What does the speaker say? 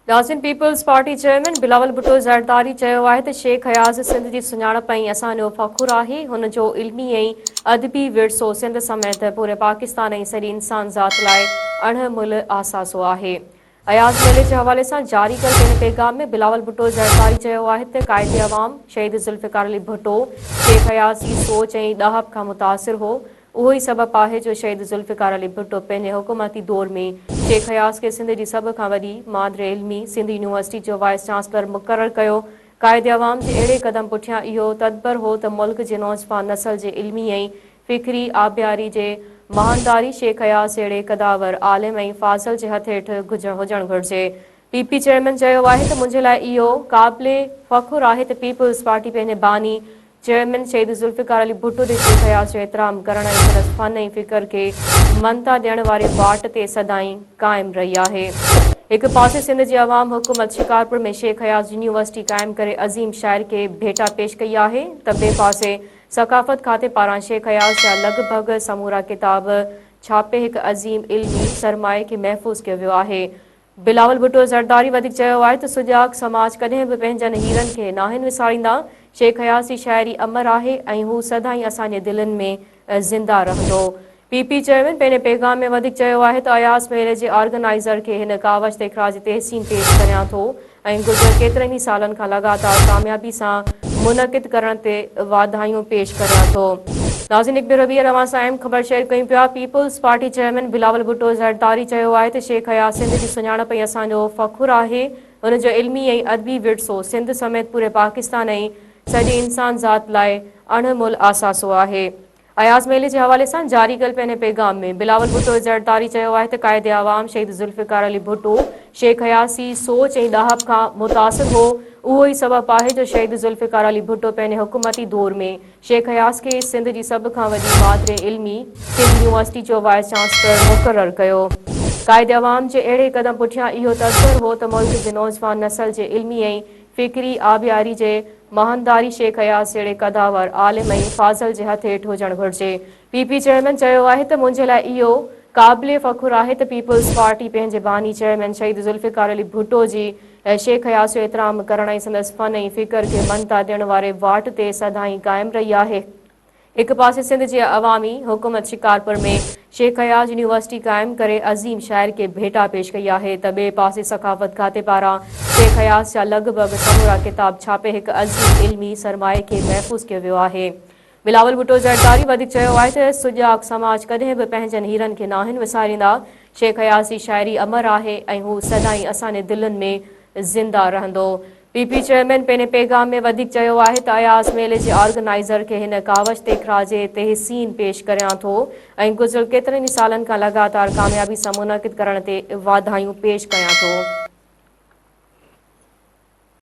ناظرين Peoples Party chairman Bilawal Bhutto Zardari چيو آهي ته شيخ اياز سنڌ جي سڃاڻپ ۽ اسان جو فخر آهي، هن جو علمي ۽ ادبي ورثو سنڌ سميت پوري پاڪستان ۽ سڄي انسان ذات لاء اڻ ملهه اثاثو آهي. اياز ميلي جي حوالي سان جاري ڪيل پنهنجي پيغام ۾ بلاول ڀٽو زرداري چيو آهي ته قائد عوام شهيد ذوالفقار علي ڀٽو شيخ اياز جي سوچ ۽ ڏاهپ کان متاثر هو، اهو ئي سبب آهي جو شهيد ذوالفقار علي ڀٽو پنهنجي حڪومتي دور ۾ شيخ اياز کي سنڌ جي سڀ کان وڏي مادر علمي سنڌ يونيورسٽي جو وائيس چانسلر مقرر ڪيو. قائد عوام جي اهڙي قدم پٺيان اهو تدبر هو ته ملڪ جي نوجوان نسل جي علمي ۽ فڪري آبياري جي مهانداري شيخ اياز جهڙي قدآور عالم ۽ فاضل جي هٿ هيٺ هجڻ گهرجي. پي پي چيئرمين چيو آهي ته منهنجي لاء اهو قابل فخر آهي ته پيپلز پارٽي پنهنجي باني چيئرمين شهيد ذوالفقار علي ڀٽو جي شيخ اياز جو احترام ڪرڻ ۽ سندس فن ۽ فڪر کي مڃتا ڏيڻ واري واٽ تي سدائين قائم رهي آهي. هڪ پاسي سنڌ جي عوام حڪومت شڪارپور ۾ شيخ اياز يونيورسٽي قائم ڪري عظيم شاعر کي ڀيٽا پيش ڪئي آهي ته ٻئي پاسي ثقافت کاتي پاران شيخ اياز جا لڳ ڀڳ سمورا ڪتاب ڇاپي هڪ عظيم علمي سرمائي کي محفوظ ڪيو ويو آهي. بلاول ڀٽو زرداري وڌيڪ چيو آهي ته سجاڳ سماج ڪڏهن به پنهنجن هيرن کي ناهن وساريندا، شيخ اياز جي شاعري امر آهي ۽ هو سدائين اسان جي دلين ۾ زنده رهندو. پي پي چيئرمين پنهنجي پيغام ۾ وڌيڪ چيو آهي ته اياز ميلي جي آرگنائيزر کي هن ڪاوش تي خراج تحسين پيش ڪريان ٿو ۽ گذريل ڪيترن ئي سالن کان لڳاتار ڪاميابي سان منعقد ڪرڻ تي واڌايون پيش ڪريان ٿو. ناظرين هڪ ڀيرو ٻيهر اوهان سان اهم خبر شيئر ڪيون پيا Peoples Party chairman Bilawal Bhutto Zardari چيو آهي ته شيخ اياز سنڌ جي سڃاڻپ ۽ اسان جو فخر آهي هن جو علمي ۽ ادبي ورثو سنڌ سميت پوري پاڪستان ۽ سڄي انسان ذات لاء اڻ ملهه اثاثو آهي. اياز ميلي جي حوالي سان جاري ڪيل پنهنجي پيغام ۾ بلاول ڀٽو زرداري چيو آهي ته قائد عوام شهيد ذوالفقار علي ڀٽو شيخ اياز جي سوچ ۽ ڏاهپ کان متاثر هو اهو ئي سبب آهي جو شهيد ذوالفقار علي ڀٽو پنهنجي حڪومتي دور ۾ شيخ اياز کي سنڌ جي سڀ کان وڏي مادر علمي سنڌ يونيورسٽي جو وائيس چانسلر مقرر ڪيو. قائد عوام جي اهڙي قدم پٺيان اهو تدبر هو ته ملڪ جي نوجوان نسل جي علمي ۽ فڪري آبياري جي مهنداري شيخ اياز جهڙي قدآور عالم ۽ فاضل جي هٿ هيٺ هجڻ گهرجي. پي پي چيئرمين چيو آهي ته منهنجي لاء اهو قابل فخر آهي ته پيپلز پارٽي پنهنجي باني چيئرمين شهيد ذوالفقار علي ڀٽو جي شيخ اياز جو احترام ڪرڻ ۽ سندس فن ۽ فڪر کي مڃتا ڏيڻ واري واٽ تي سدائين قائم رهي آهي. هڪ پاسي سنڌ جي عوامي حڪومت شڪارپور ۾ شيخ اياز يونيورسٽي قائم ڪري عظيم شاعر کي ڀيٽا پيش ڪئي آهي ته ٻئي پاسي ثقافت کاتي پاران شيخ اياز جا لڳ ڀڳ سمورا ڪتاب ڇاپي هڪ عظيم علمي سرمائي کي محفوظ ڪيو ويو آهي. بلاول ڀٽو زرداري وڌيڪ چيو آهي ته سجاڳ سماج ڪڏهن به پنهنجن هيرن کي ناهن وساريندا، شيخ اياز جي شاعري امر آهي ۽ هو سدائين اسان جي دلين ۾ زنده رهندو. پي پي چيئرمين پنهنجي پيغام ۾ وڌيڪ چيو آهي ته اياز ميلي جي آرگنائيزر کي هن ڪاوش تي خراج تحسين پيش ڪريان ٿو ۽ گذريل ڪيترن ئي سالن کان لڳاتار ڪاميابي سان منعقد ڪرڻ تي واڌايون پيش ڪيان ٿو.